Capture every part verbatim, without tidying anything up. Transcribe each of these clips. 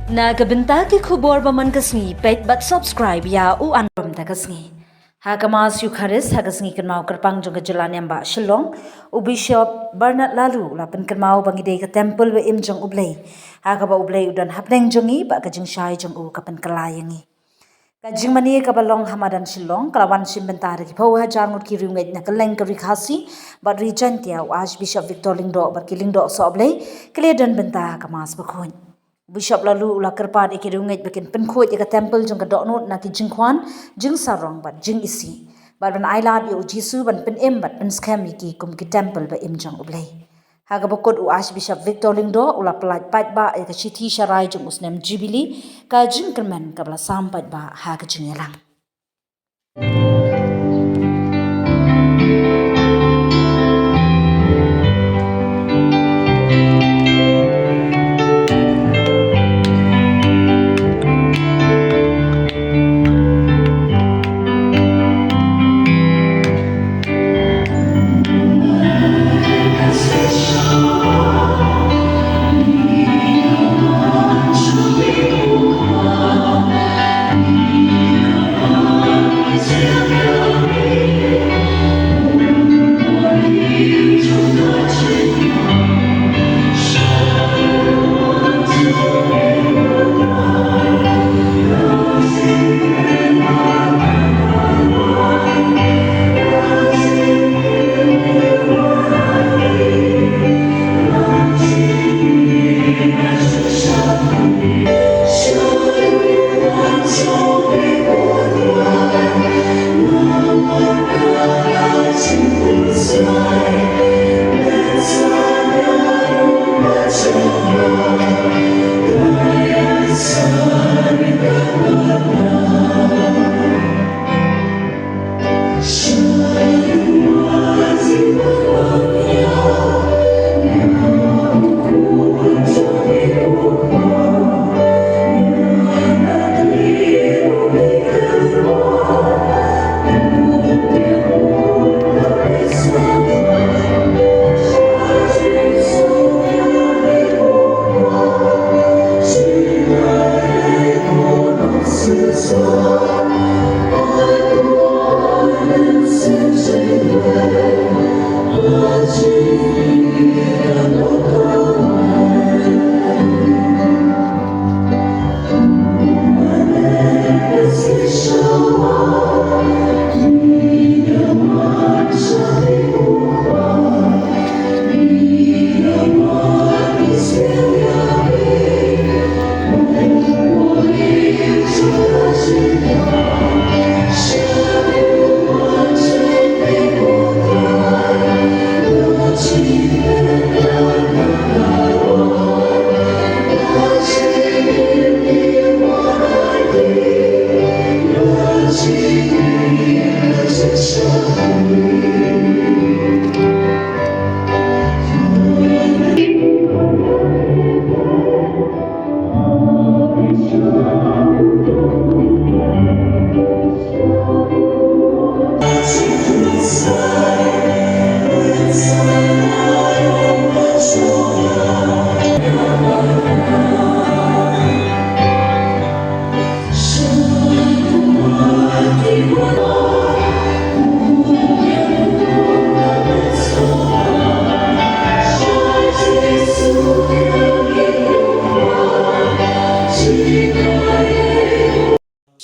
Na ka bynta ki khubor ba man ka sngi, peit bad subscribe ïa u Anbam ta ka sngi. Ha ka Mass Eucharist ha ka sngi kynmaw kyrpang jong ka jylla Niam Bah Shillong, u Bishop Bernard Laloo u la pynkynmaw ba ngi dei ka temple ba im jong U Blei, ha kaba U Blei u don hapdeng jong ngi bad ka jingshai jong u ka pynkylla ïa ngi. Ka jingmane kaba long ha madan Shillong ka la wan shim bynta da ki phew hajar ngut ki riewngeit na kylleng ka Ri Khasi bad Ri Jaiñtia. U Archbishop Victor Lyngdoh bad ki lyngdoh sohblei ki la don bynta ha ka Mass bakhuid. Bishop Laloo u la kyrpad ïa ki riewngeit ba kin pynkhuid ïa ka temple jong ka dohnud na ki jingkhwan, jingsarong bad jingisih, bad ban ailad ïa U Jisu ban pynim bad pynskhem ïa ki kum ki temple ba im jong U Blei. Ha kaba kut, u Archbishop Victor Lyngdoh u la pyllait paidbah ïa ka shithi sharai jong u snem Jubilee, ka jingkyrmen kaba la sam paidbah ha ka jingïalang.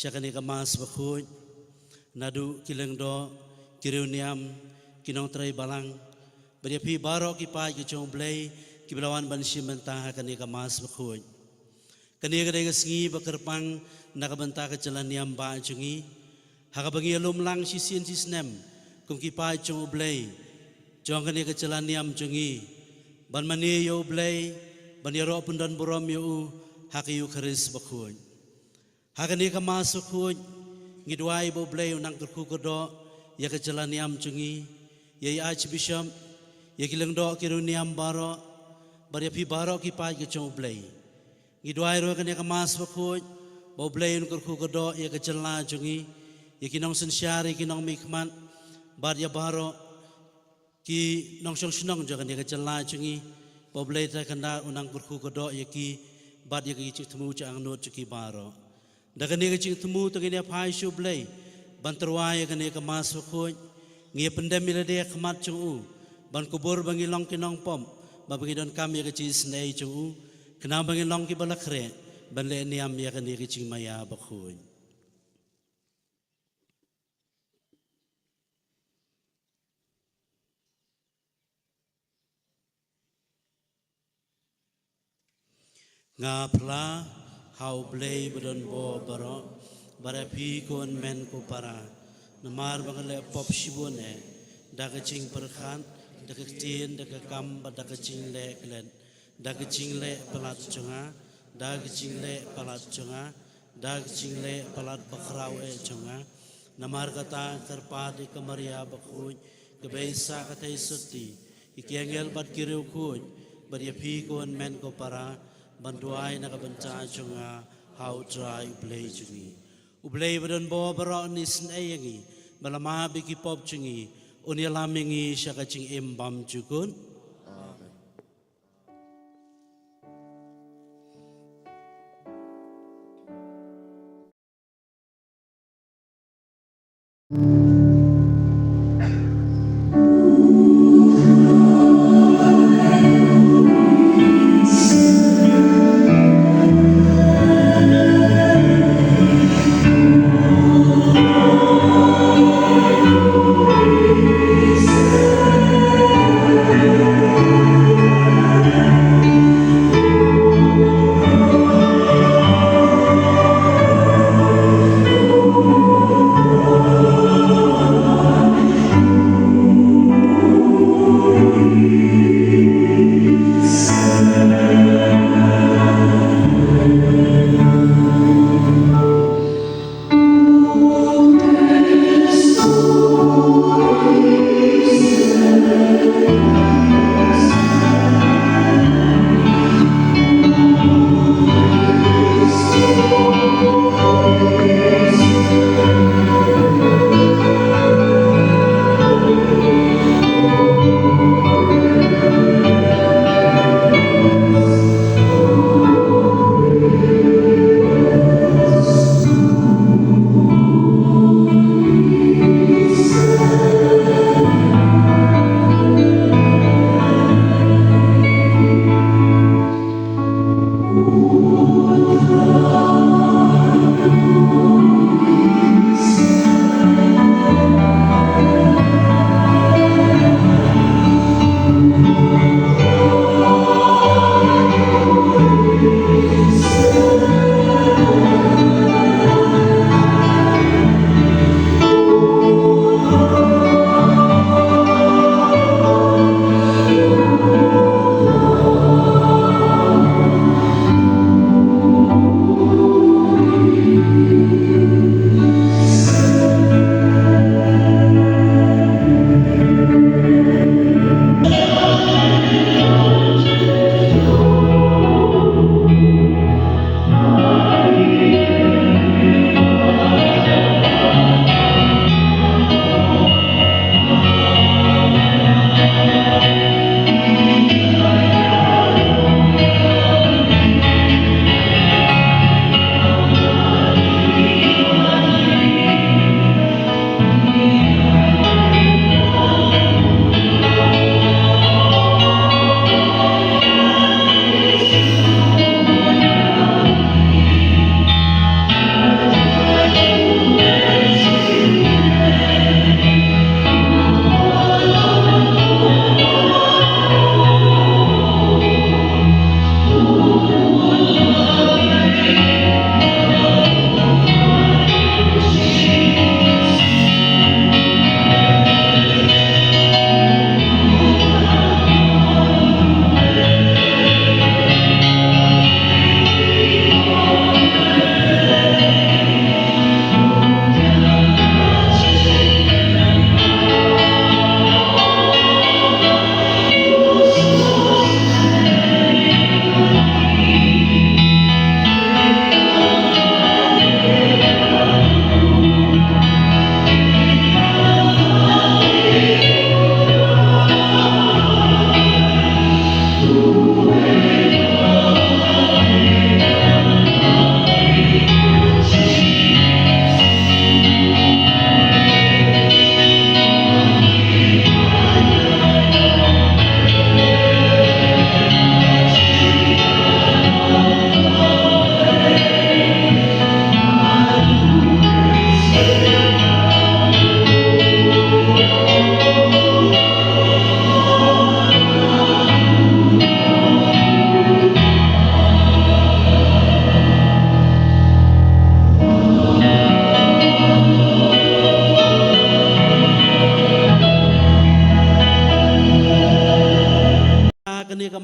Sha kane ka Mass bakhuid, naduh ki lyngdoh, ki riewniam, ki nongtrei balang, bad ïa phi baroh ki paid ki jong U Blei kiba la wan ban shim bynta ha kane ka Mass bakhuid. Kane ka dei ka sngi ba kyrpang na ka bynta ka jylla niam bah jong ngi, ha kaba ngi ïalum lang shisien shisnem kum ki paid jong U Blei jong kane ka jylla niam jong ngi, ban mane ïa U Blei, ban ïaroh pyndon burom ïa u ha ka Eucharist bakhuid. Ha kane ka Mass bakhuid, ngi duwai ba U Blei un nang kyrkhu kyrdoh ïa ka jylla niam jong ngi, ïa i Archbishop, ïa ki lyngdoh ki riewniam baroh, bad ïa phi baroh ki paid ki jong U Blei. Ngi duwai ruh ha kane ka Mass bakhuid ba U Blei un kyrkhu kyrdoh ïa ka jylla jong ngi, ïa ki nongsynshar, ïa ki nongmihkhmat, bad ïa baroh ki nongshong shnong jong kane ka jylla jong ngi, ba U Blei Trai Kynrad un nang kyrkhu kyrdoh ïa ki, bad ïa ka jingthmu jingangnud jong ki baroh. Da kane ka jingthmu to ngin ïa phai sha U Blei ban tyrwa ïa kane ka Mass bakhuid. Ngi ïa pyndem ïa lade ha khmat jong u ban kubur ba ngi long ki nongpop, ba ba ngi donkam ïa ka jingisynei jong u, khnang ba ngi long kiba la khreh ban leh niam ïa kane ka jingmaïa bakhuid. Nga phla ha U Blei ba don bor baroh, bad ïa phi ko hynmen ko para, namar ba nga leh pop shibun eh, da ka jingpyrkhat, da ka ktien, da ka kam, bad da ka jingleh klet, da ka jingleh palat jong nga, da ka jingleh palat jong nga, da ka jingleh palat bakhraw eh jong nga. Namar kata nga kyrpad ïa ka Maria bakhuid, ka Baisah ka Theisotti, ïa ki angel bad ki riewkhuid, bad ïa phi ko hynmen ko para, ban duwai na ka bynta jong nga ha U Trai U Blei jong ngi. U Blei ba don bor baroh un isynei ïa ngi, ba la map ïa ki pop jong ngi, un ïalam ïa ngi sha ka jingim bymjukut. Amen.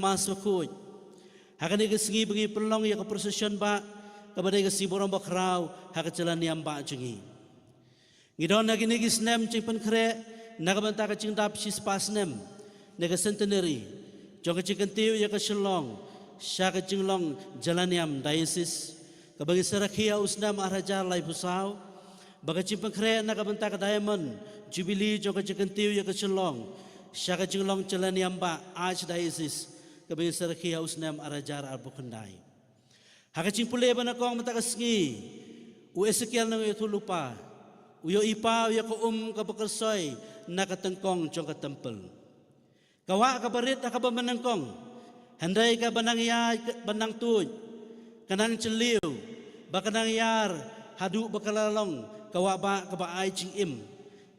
Mass Bakhuid. Ha kane ka sngi ba ngi pynlong ïa ka procession bah, kaba dei ka sngi burom bakhraw ha ka jingla niam bah jong ngi. Ngi don ha kine ki snem jingpynkhreh na ka bynta ka jingdap shispah snem ne ka centenary jong ka jingkyntiew ïa ka Shillong sha ka jinglong jylla niam diocese, kaba ngi sa rakhe ha u snem ar hajar laiphew saw, ba ka jingpynkhreh na ka bynta ka Diamond Jubilee jong ka jingkyntiew ïa ka Shillong sha ka jinglong jylla niam bah Archdiocese, kaba ngi sa rakhe ha u snem ar hajar arphew khyndai. Ha ka jingpule ba nyngkong mynta ka sngi, u Esekiel nongïathuhlypa u ïohi paw ïa ka um kaba kyrsoi na ka tyngkong jong ka templ. Ka wah kaba rit ha kaba mynnyngkong, hynrei kaba nang ïaid, ba nang tuid, ka nang jylliew, ba ka nang ïar haduh ba ka la long ka wah bah kaba ai jingim,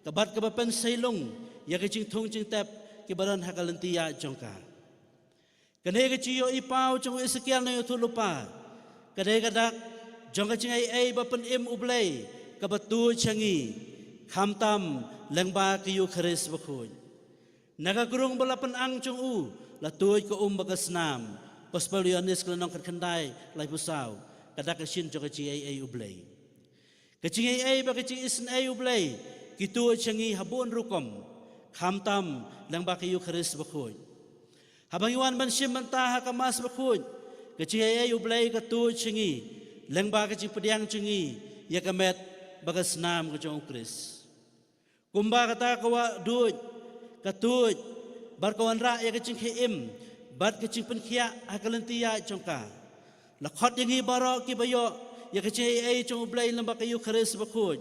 ka bad kaba pynsailung ïa ka jingthung jingtep kiba don ha ka lynti ïaid jong ka. Kane ka jingïohi paw jong u Esekiel nongïathuhlypa ka dei ka dak jong ka jingaiei ba pynim U Blei kaba tuid sha ngi, khamtam lyngba ka Eukharist Bakhuid. Na ka krung ba la pynang jong u la tuid ka um bad ka snam. Gospel Ïoannis ka lynnong khatkhyndai, laiphew saw, ka dak ka shin jong ka jingaiei U Blei. Ka jingaiei bad ka jingisynei U Blei ki tuid sha ngi ha bun rukom, khamtam lyngba ka Eukharist Bakhuid. Haba ngi wan ban shim bynta ha ka Mass Bakhuid, ka jingaiei U Blei ka tuid sha ngi lyngba ka jingpdiang jong ngi ïa ka met bad ka snam ka jong U Khrist. Kumba kata ka wah duid ka tuid bad ka wanrah ïa ka jingkhie im bad ka jingpynkhiah ha ka lynti ïaid jong ka, la khot ïa ngi baroh kiba ïoh ïa ka jingaiei jong U Blei lyngba ka Eukharist Bakhuid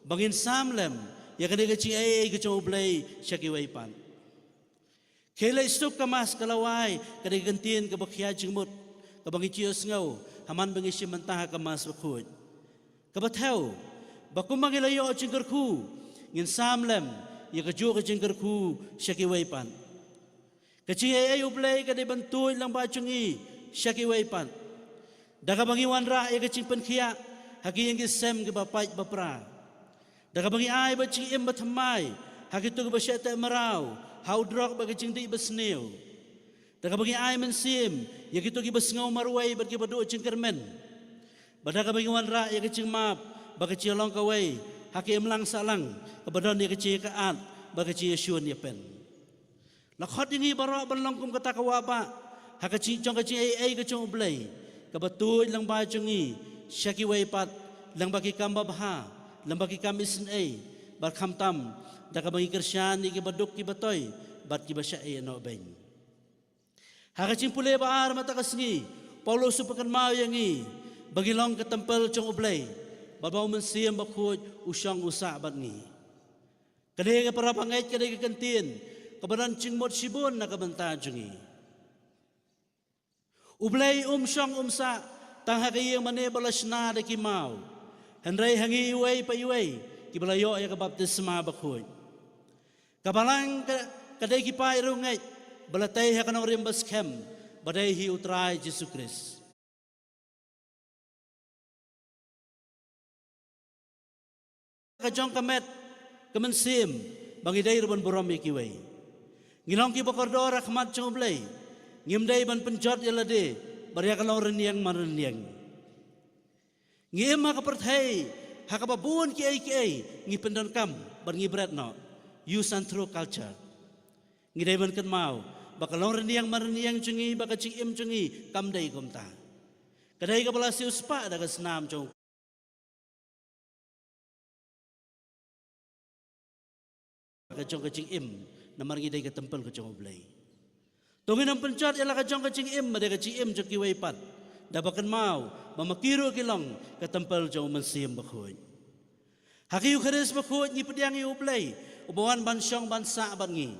ba ngin sam lem ïa kane ka jingaiei ka jong U Blei sha kiwei pat. Khie leit suk ka Mass ka lawei, ka dei ka ktien kaba khia jingmut kaba ngi ju ïohsngew ha man ba ngi shim bynta ha ka Mass Bakhuid. Kaba thew ba kumba ngi la ïoh jingkyrkhu, ngin sam lem ïa kajuh ka jingkyrkhu sha kiwei pat. Ka jingaiei U Blei ka dei ban tuid lyngba jong ngi sha kiwei pat, da kaba ngi wanrah ïa ka jingpynkhiah ha ki ïing ki sem kiba pait ba pra, da kaba ngi ai bad jingim bathymmai ha kito kiba shah teh mraw ha u drok bad ka jingdih basniew, da kaba ngi ai mynsiem ïa kito kiba sngew marwei bad kiba duh jingkyrmen, bad da kaba ngi wanrah ïa ka jingmap bad ka jinglong kawei ha ka imlang sahlang kaba don ïa ka jingïakajia bad ka jingïashun ïapen. La khot ïa ngi baroh ban long kum kata ka wah bah ha ka jing, jong ka jingaiei ka jong U Blei, kaba tuid lyngba jong ngi sha kiwei pat, lyngba ki kam babha, lyngba ki kam isynei, bad khamtam da kaba ngi kyrshan ïa kiba duk kiba toi bad kiba shah ïehnoh beiñ. Ha ka jingpule ba ar mynta ka sngi, Paulus u pynkynmaw ïa ngi ba ngi long ka templ jong U Blei, bad ba U Mynsiem Bakhuid u shong u sah bad ngi. Ka dei ka para bangeit, ka dei ka ktien kaba don jingmut shibun na ka bynta jong ngi. U Blei um shong um sah tang ha ka ïing mane ba la shna da ki maw, hynrei ha ngi iwei pa iwei kiba la ïoh ïa ka baptisma bakhuid. Ka balang ka, ka dei ki paid riewngeit ba la tei ha ka nongrim baskhem, ba dei hi U Trai Jisu Khrist. Ka jong ka met, ka mynsiem, ba ngi dei ruh ban burom ïa kiwei. Ngi long kiba kordor ha khmat jong U Blei. Ngim dei ban pynjot ïa lade bad ïa ka long rynïeng man rynïeng. Ngi im ha ka pyrthei ha kaba bun kiei kiei ngi pyndonkam bad ngi bret noh, use and throw culture. Ngi dei ban kynmaw ba ka long rynïeng man rynïeng jong ngi, ba ka jingim jong ngi kam dei kumta. Ka dei kaba la siewspah da ka snam jong ka jong ka jingim, namar ngi dei ka templ ka jong U Blei. To ngin ym pynjot ïa la ka jong ka jingim ba dei ka jingim jong kiwei pat, da ba kynmaw ba ma ki ruh ki long ka templ jong U Mynsiem Bakhuid. Ha ka Eukharist Bakhuid ngi pdiang ïa U Blei uba wan ban shong ban sah bad ngi.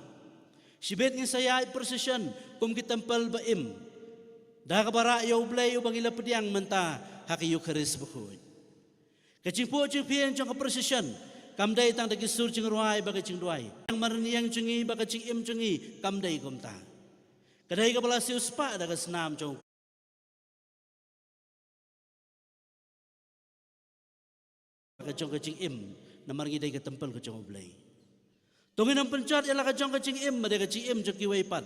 Shibit ngin sa ïaid procession kum ki templ ba im, da kaba rah ïa U Blei uba ngi la pdiang mynta ha ka Eukharist Bakhuid. Ka jingphuh jingphieng jong ka procession kam dei tang da ki sur jingrwai bad ka jingduwai. Ka rynïeng jong ngi bad ka jingim jong ngi kam dei kumta. Ka dei kaba la siewspah da ka snam jong ka jong ka jingim, namar ngi dei ka templ ka jong U Blei. To ngin ym pynjot ïa la ka jong ka jingim ba dei ka jingim jong kiwei pat,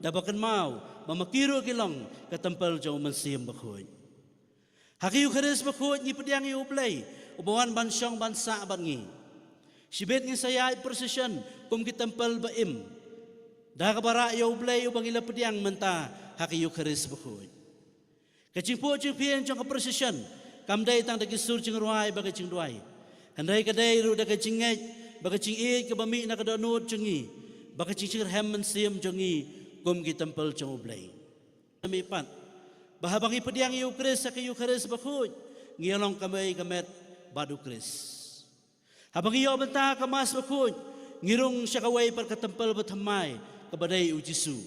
Da ba kynmaw ba ma ki ruh ki long ka templ jong u Mynsiem Bakhuid. Ha ka Eukharist Bakhuid ngi pdiang ïa u Blei uba wan ban shong ban sah bad ngi. Shibit ngin sa ïaid procession kum ki templ ba im, da kaba rah ïa u Blei uba ngi la pdiang mynta ha ka Eukharist Bakhuid. Ka jingphuh jingphieng jong ka procession kam dei tang da ki sur jingrwai bad ka jingduwai, hynrei ka dei ruh da ka jingngeit bad ka jingïeit kaba mih na ka dohnud jong ngi bad ka jingjynjar mynsiem jong ngi kum ki templ jong u Blei. Mih pat ba haba ngi pdiang ïa u Khrist ha ka Eukharist Bakhuid, ngi ïa long kamai kamet bad u Khrist. Haba ngi ïoh bynta ha ka Mass Bakhuid, ngi rung sha kawei pat ka templ bathymmai kaba dei u Jisu.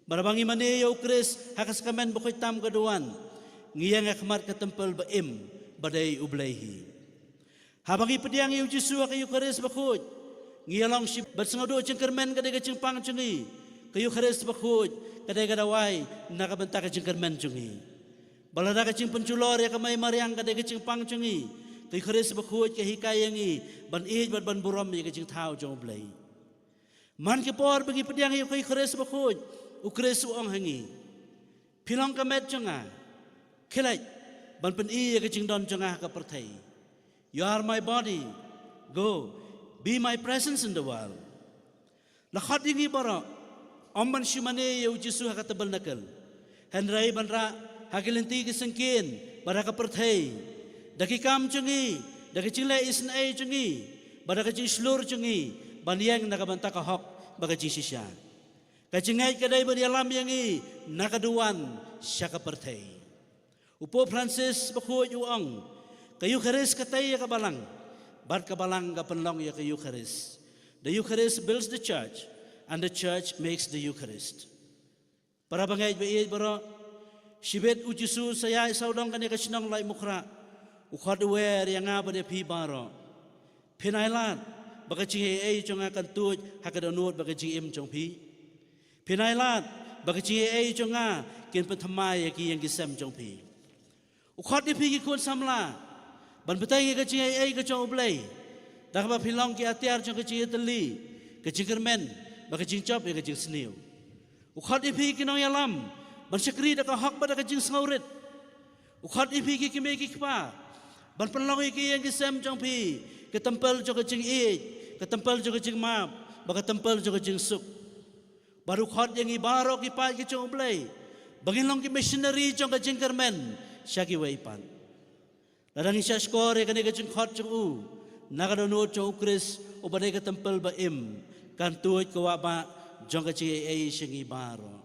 Bad haba ngi mane ïa u Khrist ha ka Sakramen Bakhuid tam ka duwan, ngi ïeng ha khmat ka templ ba im ba dei u Blei hi. Haba ngi pdiang ïa u Jisu ha ka Eukharist Bakhuid, ngi ïa long shi bad sngewduh jingkyrmen ka dei ka jingpang jong ngi. Ka Eukharist Bakhuid ka dei ka dawai na ka bynta ka jingkyrmen jong ngi. Bad lada ka jingpynjulor ïa ka mei mariang ka dei ka jingpang jong ngi, ka Eukharist Bakhuid ka hikai ïa ngi ban ïeit bad ban burom ïa ka jingthaw jong u Blei. Man ki por ba ngi pdiang ïa ka Eukharist Bakhuid, u Khrist u ong ha ngi, phi long ka met jong nga, khie leit ban pyni ïa ka jingdon jong nga ha ka pyrthei. You are my body, go, be my presence in the world. La khot ïa ngi baroh ym ban shu mane ïa u Jisu ha ka tabernacle, hynrei ban rah ha ki lynti ki syngkien bad ha ka pyrthei, da ki kam jong ngi, da ka jingleh isynei jong ngi bad da ka jingshlur jong ngi, ban ïeng na ka bynta ka hok bad ka jingshisha. Ka jingngeit ka dei ban ïalam ïa ngi na ka duwan sha ka pyrthei. U Pope Francis Bakhuid u ong, ka Eukharist ka tei ïa ka balang, bad ka balang ka pynlong ïa ka Eukharist. The Eucharist builds the church, and the church makes the Eucharist. Para bangeit ba ïeit baroh, shibit u Jisu sa ïaid sawdong kane ka shnong Laitumkhrah, u khot u wer ïa nga bad ïa phi baroh. Phin ailad ba ka jingaiei jong nga kan tuid ha ka dohnud bad ka jingim jong phi? Phin ailad ba ka jingaiei jong nga kin pynthymmai ïa ki ïing ki sem jong phi? U khot ïa phi ki khun samla ban bteng ïa ka jingaiei ka jong u Blei, da kaba phin long ki atiar jong ka jingïatylli, ka jingkyrmen bad ka jingjop ïa ka jingsniew. U khot ïa phi ki nongïalam ban shakri da ka hok bad da ka jingsngewrit. U khot ïa phi ki kmie ki kpa ban pynlong ïa ki ïing ki sem jong phi ka templ jong ka jingïeit, ka templ jong ka jingmap bad ka templ jong ka jingsuk. Bad u khot ïa ngi baroh ki paid ki jong u Blei ba ngin long ki missionary jong ka jingkyrmen sha kiwei pat. Lada ngi shahshkor ïa kane ka jingkhot jong u na ka dohnud jong u Khrist uba dei ka templ ba im, kan tuid ka wah bah jong ka jingaiei sha ngi baroh.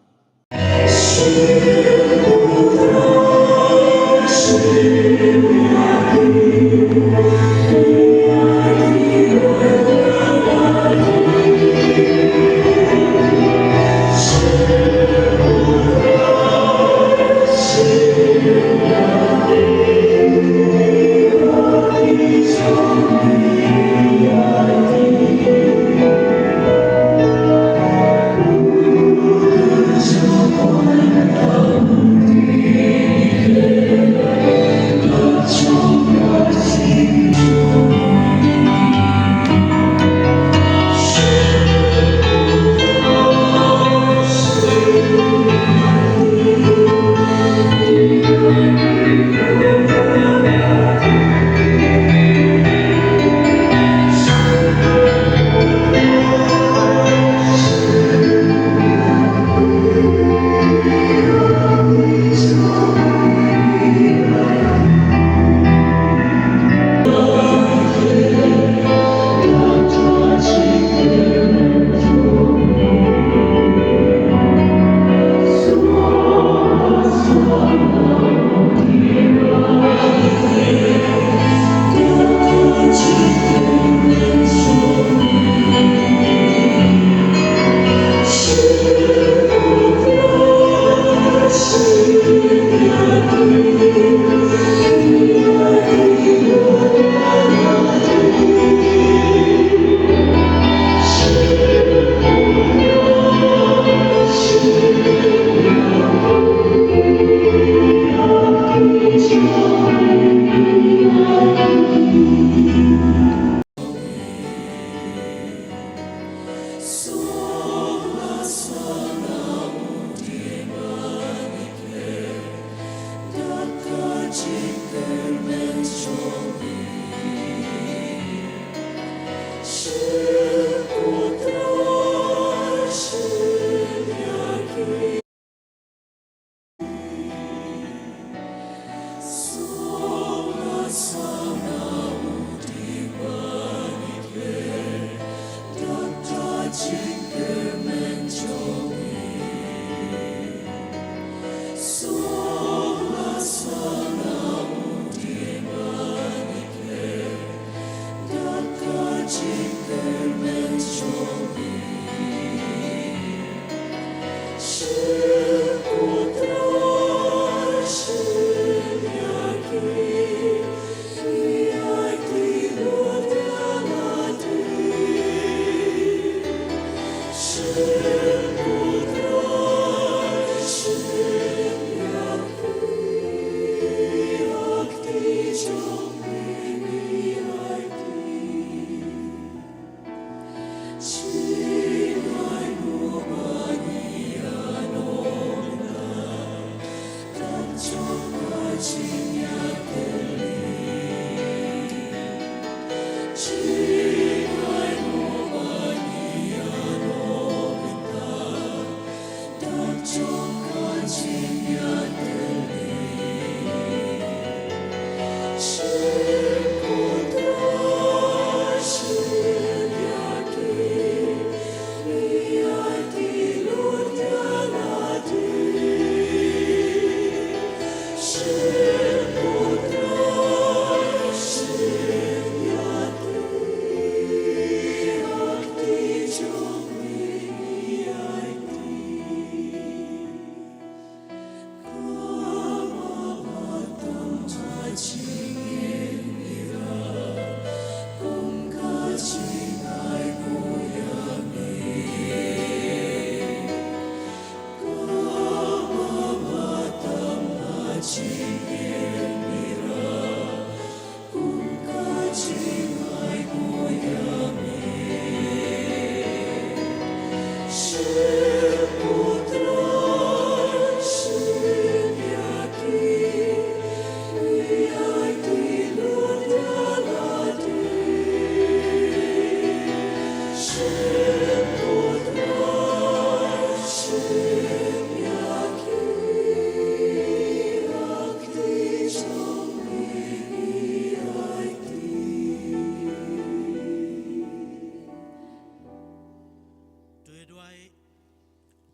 To ïa duwai,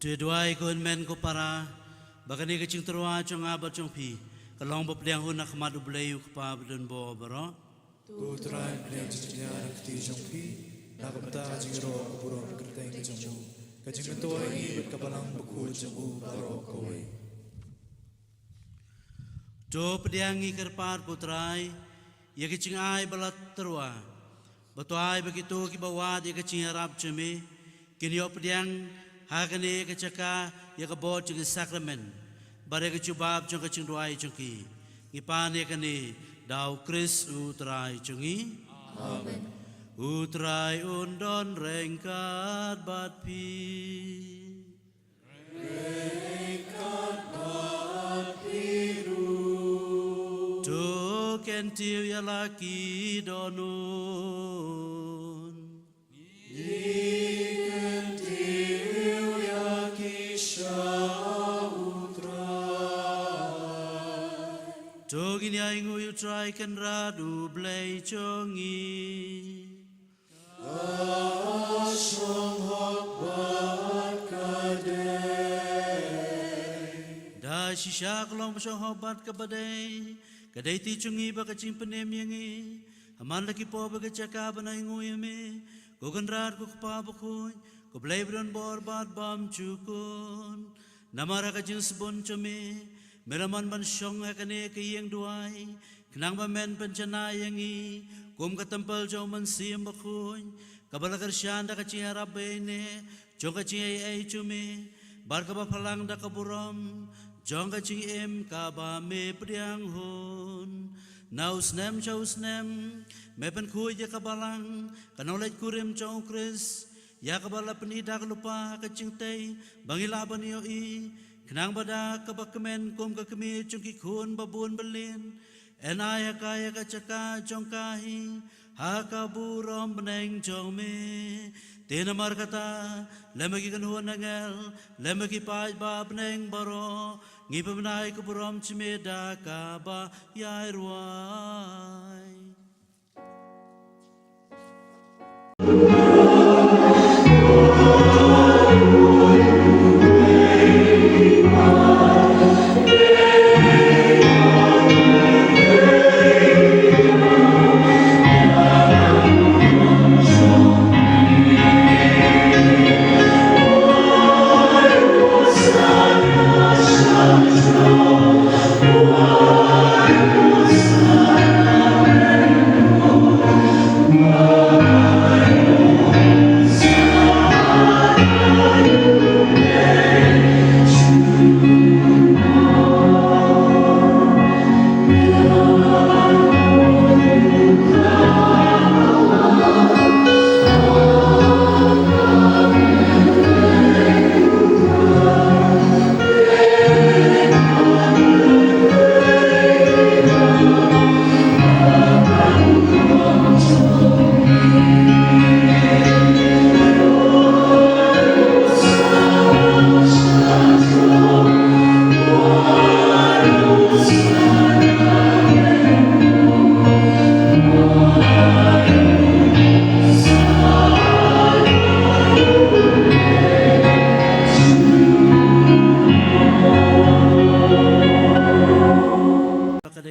to ïa duwai ko hynmen ko para, ba kane ka jingtyrwa jong nga bad jong phi ka long ba pdiang hun ha khmat U Blei U Kpa badonbor baroh. To Trai, pdiang jingïaid na ka kti jong phi, na ka bynta ka jingïaroh ka burom kyrteng ka jong u, ka jingmyntoi ïa ngi bad ka balang bakhuid jong u baroh kawei. To pdiang, ngi kyrpad ko Trai, ïa ka jingai ba la tyrwa, ba to ai ba kito kiba wad ïa ka jingïarap jong me kin ïoh pdiang ha kane ka jaka ïa ka bor jong ki sakramen bad ïa ka jubab jong ka jingduwai jong ki. Ngi pan ïa kane da U Khrist U Trai jong ngi. Amen. U Trai un don ryngkat bad phi. To kyntiew ïa la ki dohnud. To ngin ïainguh ïa U Trai Kynrad U Blei jong ngi. Ka shong hok bad ka dei. Da shisha ka long ba shong hok bad kaba dei, ka dei ti jong ngi bad ka jingpynim ïa ngi. Ha man la ki por bad ka jaka ban ainguh ïa me, ko Kynrad ko Kpa bakhuid, ko Blei badonbor bad bymjukut. Namar ha ka jingsbun jong me, me la mon ban shong ha kane ka ïing duwai, khnang ba men pynjanai ïa ngi kum ka templ jong U Mynsiem Bakhuid, kaba la kyrshan da ka jingïarap ba ïaineh jong ka jingaiei jong me, bad kaba phalang da ka burom jong ka jingim kaba me pdiang hun. Na u snem sha u snem me pynkhuid ïa ka balang, ka nongleit kurim jong U Khrist, ïa kaba la pyni da ka lypa ha ka jingtei ba ngi lah ban ïohi, khnang ba da kaba kmen kum ka kmie jong ki khun babun byllien, yn ai ha ka ïa ka jaka jong ka hi ha ka burom bneng jong me. Te namar kata, lem bad ki kynhun angel, lem bad ki paidbah bneng baroh, ngi pynbna ïa ka burom jong me da kaba ïai rwai.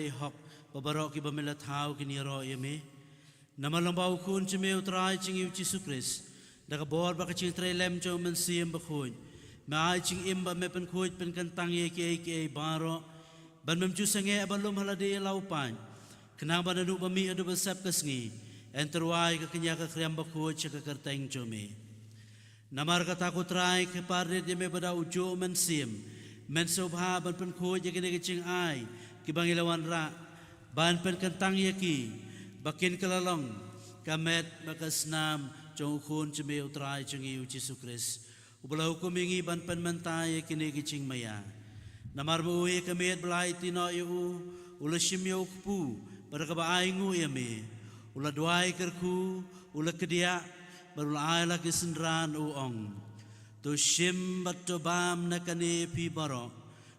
hok ba baroh kiba me la thaw kin ïaroh ïa me. Namar lyngba u Khun jong me u Trai jong ngi u Jisu Khrist, da ka bor bad ka jingtrei lem jong u Mynsiem Bakhuid, me ai jingim bad me pynkhuid pynkyntang ïa kiei kiei baroh, ban mem ju sangeh ba lum ha lade ïa la u paid, khnang ba naduh ba mih haduh ba sep ka sngi, yn tyrwa ïa ka kñia ka khriam bakhuid sha ka kyrteng jong me. Namar kata ko Trai, kyrpad rit ïa me ba da u juh u Mynsiem, men sngewbha ban pynkhuid ïa kine ki jingai kiba ngi la wanrah, ban pynkyntang ïa ki ba kin kylla long ka met bad ka snam jong u Khun jong me u Trai jong ngi u Jisu Khrist, uba la hukum ïa ngi ban pynmynta ïa kine ki jingmaïa. Namar ba u ïa ka miet ba la aiti noh ïa u, u la shim ïa u kpu, bad da kaba ainguh ïa me, u la duwai kyrkhu, u la kdiah, bad u la ai la ki synran, u ong: To shim bad to bam na kane phi baroh,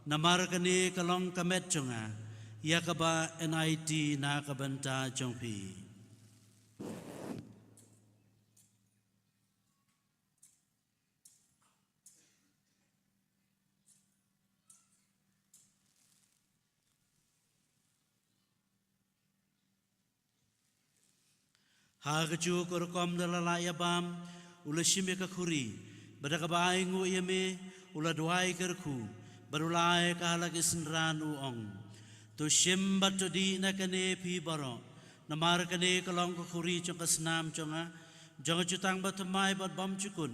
namar kane ka long ka met jong nga, ïa kaba yn aiti na ka bynta jong phi. Ha kajuh ka rukom da la lah ïa bam, u la shim ïa ka khuri, bad da kaba ainguh ïa me, u la duwai kyrkhu, bad u la ai ka ha la ki synran, u ong: To shim bad to dih na kane phi baroh, namar kane ka long ka khuri jong ka snam jong nga, jong ka jutang bathymmai bad bymjukut,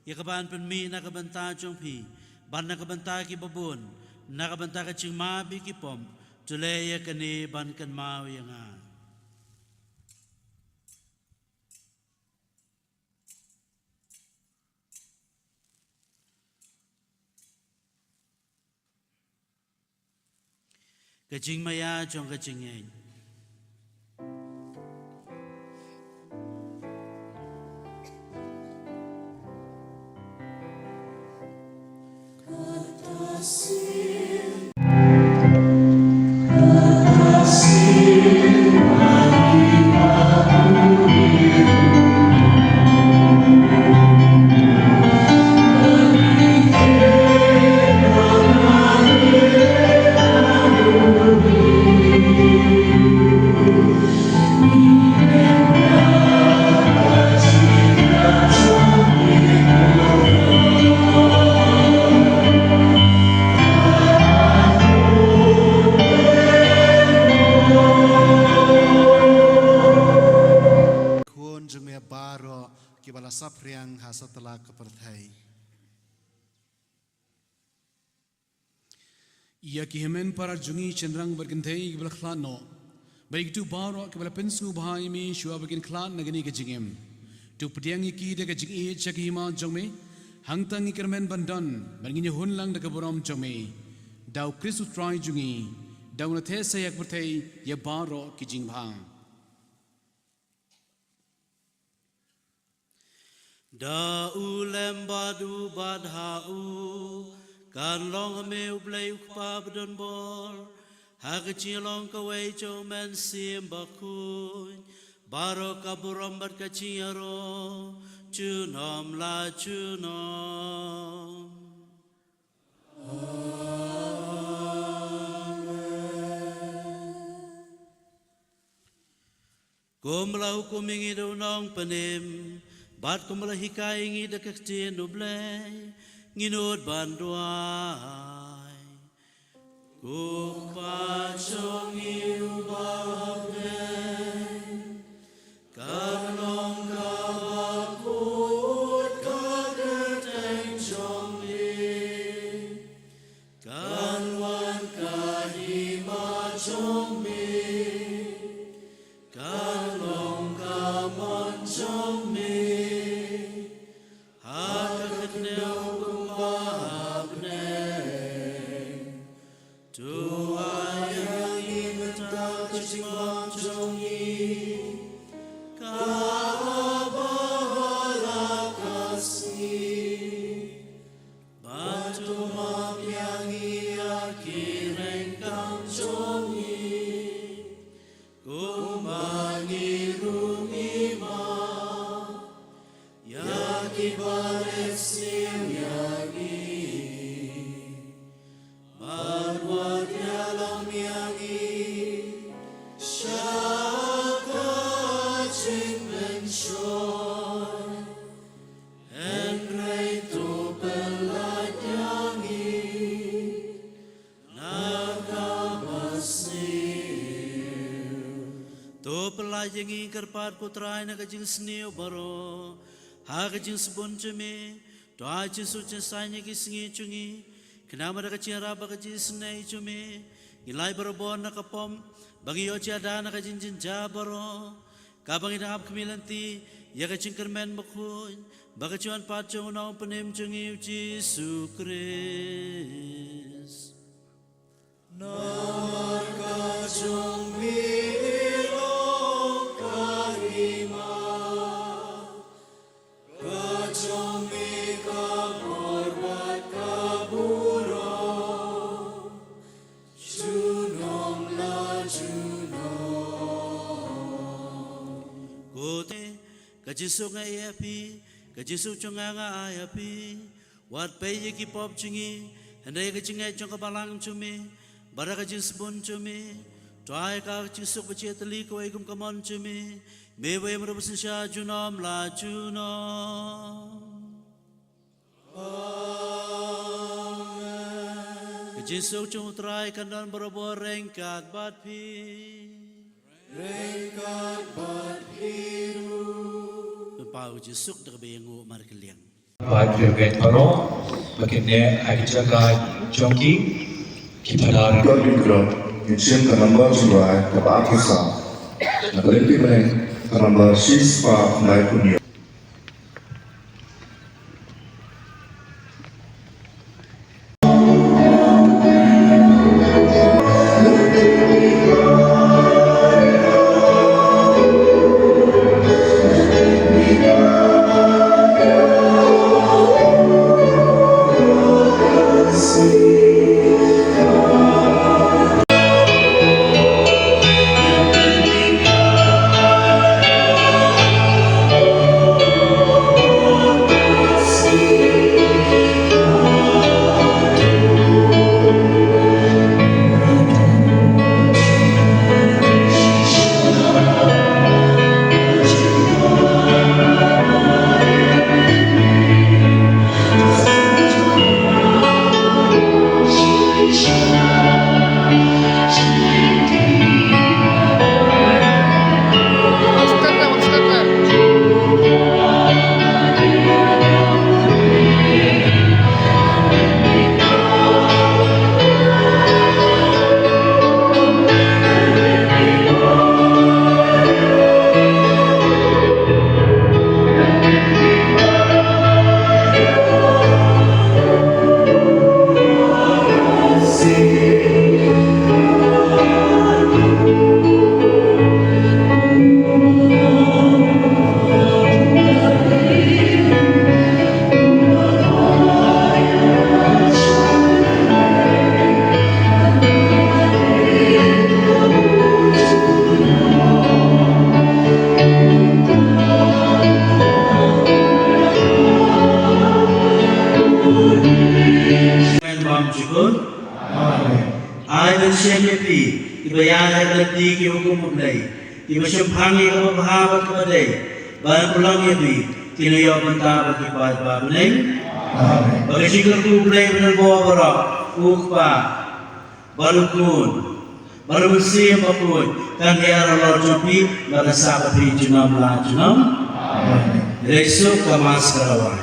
ïa kaba yn pynmih na ka bynta jong phi bad na ka bynta kiba bun, na ka bynta ka jingmap ïa ki pop. To leh ïa kane ban kynmaw ïa nga. Ka jingmaïa jong ka jingngeit. Khun jong me baroh kiba la saphriang ha satlak ka pyrthei. Ïa ki hynmen para jong ngi shynrang bad kynthei kiba la khlad noh, bad ïa kito baroh kiba la pynsngewbha ïa me shuwa ba kin khlad na kane ka jingim, to pdiang ïa ki da ka jingïeit sha ka hima jong me. Hangta ngi kyrmen ban don bad ngin ïahun lang da ka burom jong me. Da u Khrist u Trai jong ngi, da uba la theh sha ïa ka pyrthei ïa baroh ki jingbha. Da u Lem bad u bad ha u, kan long ha me u Blei u Kpa badonbor, ha ka jinglong kawei jong u Mynsiem Bakhuid, baroh ka burom bad ka jingïaroh, junom la junom. Amen. Kumba la hukum ïa ngi da u Nongpynim, bad kumba la hikai ïa ngi da ka ktien u Blei, ngin nud ban duwai. Ko Kpa jong ngi uba ha bneng, kan long kaba khuid ka kyrteng jong me. Kan wan ka hima jong me, kan long ka mon jong me, ha ka khyndew kumba ha bneng. To ai ïa ngi mynta ka jingbam jong ngi, kaba ha la ka sngi. Bad to map ïa ngi ïa ki ryngkang jong ngi, kumba ngi ruh ngi map ïa kiba leh sniew ïa ngi. Bad wat ïalam ïa ngi To pyllait ïa ngi kyrpad ko Trai na ka jingsniew baroh ha ka jingsbun jong me. To ai jingsuk jingsaiñ ïa ki sngi jong ngi, khnang ba da ka jingïarap bad ka jingisynei jong me, ngi lah barabor na ka pop, ba ngi ïoh jingïada na ka jingjynjar baroh, kaba ngi dang ap khmih lynti ïa ka jingkyrmen bakhuid bad ka jingwan pat jong u Nongpynim jong ngi u Jisu Khrist. Namar ka jong me long ka hima, ka jong me ka bor bad ka burom, junom la junom. Ko te, ka jingsuk nga ai ïa phi, ka jingsuk jong nga nga ai ïa phi. Wat peit ïa ki pop jong ngi, hynrei ïa ka jingngeit jong ka balang jong me, bad da ka jingsbun jong me, to ai ka jingsuk ba jylliew kawei kum ka mon jong me, me bad me ruh ban synshar junom la junom. Amen. Ka jingsuk jong u Trai kan don barabor ryngkat bad phi. Ryngkat bad phi ruh. Pynpaw ka jingsuk da kaba ïanguh markylliang. Bad ki ruh baroh ba kin neh ha ki jaka jong ki, ki phadar. Don Bikram, ngin shim ka nambar jingrwai kaba arphew saw. Na ka lynti mynne ka nambar shispah khyndai phew hynñiew. Amen. Bam jukut. Amen. Ai ban shem ïa phi kiba ïaid ha ka lynti ki hukum U Blei, kiba shemphang ïa kaba bha bad kaba dei, ban pynlong ïa phi kin ïoh bynta bad ki paidbah bneng. Amen. Ba ka jingkyrkhu U Blei ba don bor baroh, U Kpa, bad U Khun, bad U Mynsiem Bakhuid, kan ïaid halor jong phi bad kan sah bad phi junom la junom. Amen. Ïa ka suk ka Mass ka dawai.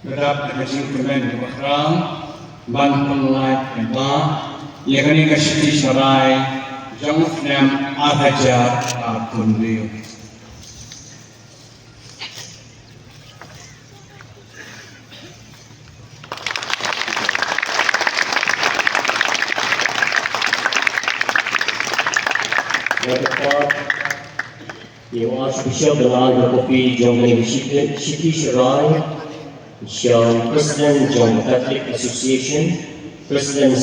Lada ka jingkmen kaba khraw ban pynlait kynta ïa kane ka shithi sharai jong u snem ar hajar arphew hynriew. Ïa u Archbishop u la ai ka kopi jong kane ka shithi, shithi sharai sha u President jong Catholic Association, President